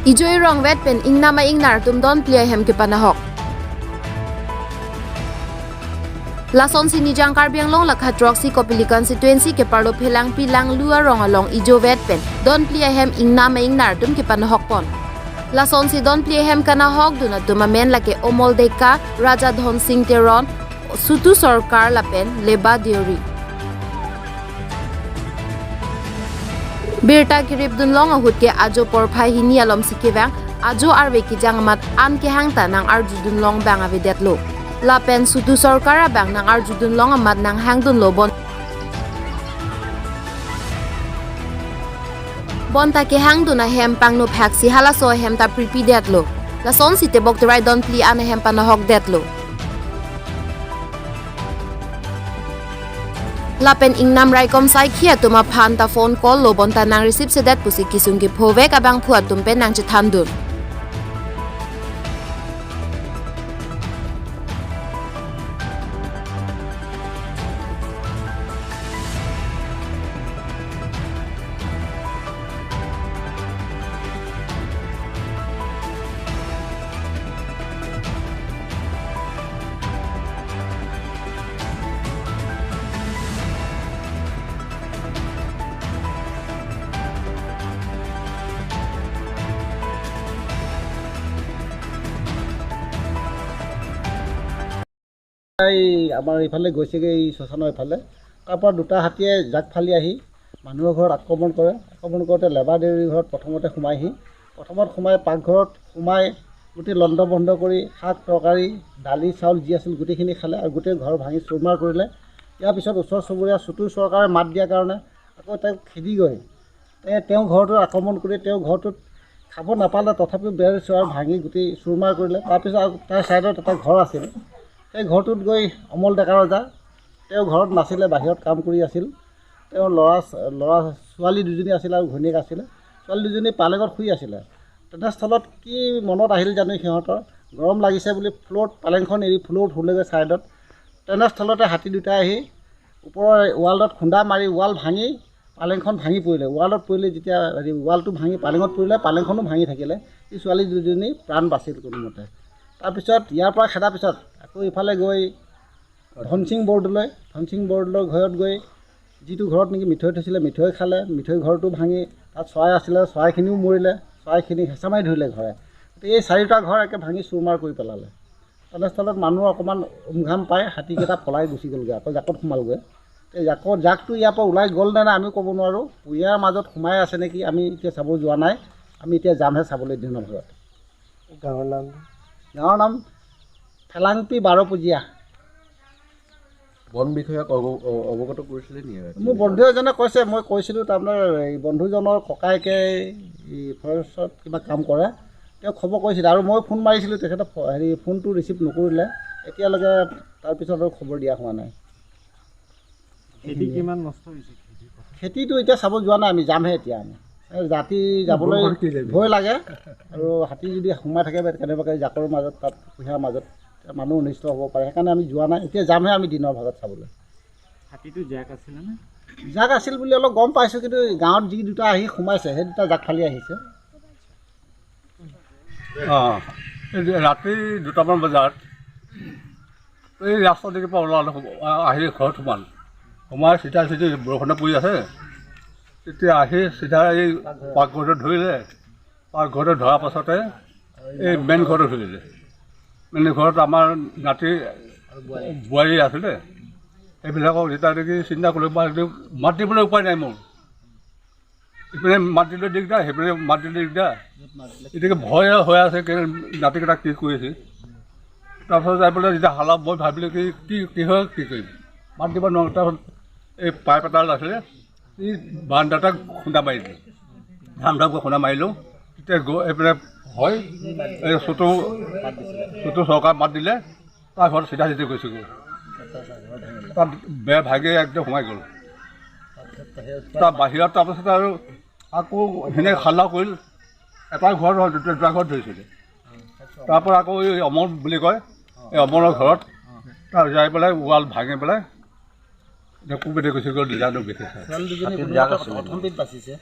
Ijoi rong wet pen ingnam a ingnar tum don pli hem ke panahok. Lason si nijang karbiang long lakhatrok si kopili constituency ke parlo phelang pi lang lua rong along ijo wet pen don pli hem ingnam a ingnar tum ke panahok pon. Lason si don pli hem kana hok duna tuma men lake Omol Deka Raja Dhon Singh Teron Sutu Sarkar lapen Leba Deori. Birta kirip dun long ahut ke ajo porphai hini alom sikewang ajo arwe ki jangmat an ke hangta nang arju dun long bang ave detlo. Lapen Sutu Sarkar bang nang arju dun long amat nang hang dun lo bon. Bon ta ke hang dun a hem pang no phak si hala so hem ta pripi detlo. Lason si te bok terai don pli an hem pan hok detlo. Lapen ingnam rai kom sai khia tuma phan ta phone call lo bon ta nang receive se det pusi kisung ki phovek abang phua tum pe nang chithan dun. এই আমাৰ ইফালে গৈছেগৈ এই শ্মশানৰ ইফালে, তাৰপৰা দুটা হাতীয়ে জাক ফালি আহি মানুহৰ ঘৰত আক্ৰমণ কৰে। আক্ৰমণ কৰোঁতে লেবা দেউৰীৰ ঘৰত প্ৰথমতে সোমাইহি, প্ৰথমত সোমাই পাকঘৰত সোমাই গোটেই লণ্ড বন্ধ কৰি শাক তৰকাৰী দালি চাউল যি আছিল গোটেইখিনি খালে আৰু গোটেই ঘৰ ভাঙি চুৰমাৰ কৰিলে। ইয়াৰ পিছত ওচৰ চুবুৰীয়া চুতুৰ চৰকাৰে মাত দিয়াৰ কাৰণে আকৌ তেওঁক খেদি গৈ তেওঁ ঘৰটোত আক্ৰমণ কৰি তেওঁ ঘৰটোত খাব নাপালে, তথাপিও বেৰ চেৰ ভাঙি গোটেই চুৰমাৰ কৰিলে। তাৰপিছত আৰু তাৰ ছাইডত এটা ঘৰ আছিল, সেই ঘৰটোত গৈ অমল ডেকা ৰজা, তেওঁ ঘৰত নাছিলে, বাহিৰত কাম কৰি আছিল। তেওঁৰ ল'ৰা ছোৱালী দুজনী আছিল আৰু ঘৈণীয়েক আছিলে। ছোৱালী দুজনী পালেঙত শুই আছিলে। তেনেস্থলত কি মনত আহিল জানো সিহঁতৰ, গৰম লাগিছে বুলি ফ্ল'ত পালেংখন এৰি ফ্ল'ত শুলেগৈ ছাইডত। তেনেস্থলতে হাতী দুটা আহি ওপৰৰ ৱালত খুন্দা মাৰি ৱাল ভাঙি পালেংখন ভাঙি পৰিলে। ৱালত পৰিলে যেতিয়া হেৰি ৱালটো ভাঙি পালেঙত পৰিলে, পালেংখনো ভাঙি থাকিলে। এই ছোৱালী দুজনী প্ৰাণ বাচিল কোনোমতে। তাৰপিছত ইয়াৰ পৰা খেদাৰ পিছত আকৌ ইফালে গৈ ধনসিং বৰদলৈ, ধনসিং বৰদলৈৰ ঘৰত গৈ যিটো ঘৰত নেকি মিঠৈ থৈছিলে মিঠৈ খালে, মিঠৈ ঘৰটো ভাঙি তাত চৰাই আছিলে, চৰাইখিনিও মৰিলে, চৰাইখিনি হেঁচা মাৰি ধৰিলে ঘৰে। গতিকে এই চাৰিটা ঘৰ একে ভাঙি চুৰমাৰ কৰি পেলালে। তেনেস্থলত মানুহ অকণমান উমঘাম পাই হাতীকেইটা পলাই গুচি গ'লগৈ, আকৌ জাকত সোমালগৈ। এই জাকটো ইয়াৰ পৰা ওলাই গ'ল নে নাই আমিও ক'ব নোৱাৰোঁ, ইয়াৰ মাজত সোমাই আছে নেকি আমি এতিয়া চাব যোৱা নাই, আমি এতিয়া যামহে চাবলৈ দিনৰ ভাগত। গাঁৱৰ নাম ফেলাংপি বাৰপূজীয়া। বন বিষয়াক অৱগত কৰিছিলে নেকি? মোৰ বন্ধু এজনে কৈছে, মই কৈছিলোঁ, তাৰমানে এই বন্ধুজনৰ ককায়েকে এই ফৰেষ্টত কিবা কাম কৰে, তেওঁ খবৰ কৰিছিলে আৰু মই ফোন মাৰিছিলোঁ, তেখেতে হেৰি ফোনটো ৰিচিভ নকৰিলে এতিয়ালৈকে। তাৰপিছত আৰু খবৰ দিয়া হোৱা নাই। খেতি কিমান নষ্ট হৈছে? খেতিটো এতিয়া চাব যোৱা নাই, আমি যামহে এতিয়া। আমি ৰাতি যাবলৈ ভয় লাগে আৰু হাতী যদি সোমাই থাকে কেনেবাকৈ জাকৰ মাজত, তাত কুঁহিয়াৰ মাজত মানুহ অনিষ্ট হ'ব পাৰে, সেইকাৰণে আমি যোৱা নাই। এতিয়া যামহে আমি দিনৰ ভাগত চাবলৈ। হাতীটো জাক আছিলে নে? জাক আছিল বুলি অলপ গম পাইছোঁ, কিন্তু গাঁৱত যি দুটা আহি সোমাইছে সেই দুটা জাক ফালি আহিছে। অঁ, ৰাতি 2টামান বজাত এই ৰাস্তা দেখি পৰা ওলালোঁ, আহি ঘৰত সোমাল, সোমাই চিধা চিধি বৰষুণে পৰি আছে, তেতিয়া আহি চিধা এই পাকঘৰটো ধৰিলে। পাকঘৰটো ধৰাৰ পাছতে এই মেইন ঘৰটো ধৰিলে। মেইন ঘৰত আমাৰ নাতি বোৱাৰী আছিলে, সেইবিলাকক যেতিয়া নেকি চিন্তা কৰিব মাত দিবলৈ উপায় নাই মোৰ, ইপিনে মাত দিলে দিগদাৰ, সেইপিনে মাত দিলে দিগদাৰ, গতিকে ভয় হৈ আছে নাতিকেইটাক কি কৰিছে। তাৰপাছত যাই পেলাই যেতিয়া হালা মই ভাবিলোঁ কি কি কি হয় কি কৰিম, মাত দিব নোৱাৰোঁ। তাৰপাছত এই পাইপ এডাল আছিলে, এই বাৰান্দাটাক খুন্দা মাৰি দিলোঁ, ধাম ধামকৈ খুন্দা মাৰিলোঁ। তেতিয়া গৈ এইপিনে হয় এই চুটো চুটো চৰকাৰ মাত দিলে, তাৰ ঘৰত চিধা চিধি গৈছেগৈ, তাত বেৰ ভাগি একদম সোমাই গ'ল তাৰ বাহিৰত। তাৰপাছত আৰু আকৌ সেনেকৈ হাল্লা কৰিল, এটা ঘৰ নহয় দুটা ঘৰত ধৰিছিলে। তাৰপৰা আকৌ এই অমল বুলি কয়, এই অমলৰ ঘৰত তাৰ যাই পেলাই ৱাল ভাঙি পেলাই এতিয়া কোনপিনে গুচি গ'ল নাজানো বিশেষ। ছোৱালী দুজনী হাতীৰ জাক আছিলে নেকি? প্ৰথমবিধ বাচিছে।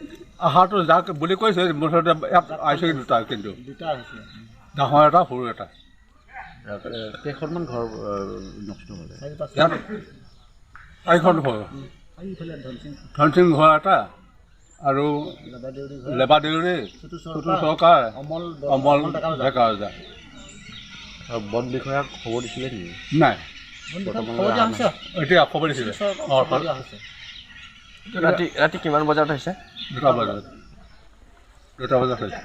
আহাটো যাক বুলি কৈছে, মুঠতে ইয়াত আহিছে দুটা, কিন্তু দুটা আহিছে। ডাঙৰ এটা, সৰু এটা। কেইখনমান ঘৰ নষ্ট হ'লে? চাৰি পাঁচটা। ইয়াত চাৰিখন ঘৰ। এইফালে ধনসিং। ধনসিং ঘৰ এটা আৰু লেবা দেউৰী ঘৰ। লেবা দেউৰী। চুটু। চুটু। চৰকাৰ। চৰকাৰ। অমল। অমল। ডেকা ৰজা। ডেকা ৰজা। আৰু বন বিষয়াক খবৰ দিছিলে নেকি? নাই। বন বিষয়াক খবৰ দিয়া হৈছে। এতিয়া খবৰ দিছিলে। চৰকাৰক অঁ। খবৰ দিয়া হৈছে। ৰাতি কিমান বজাত হৈছে? 2টা বজাত হৈছে।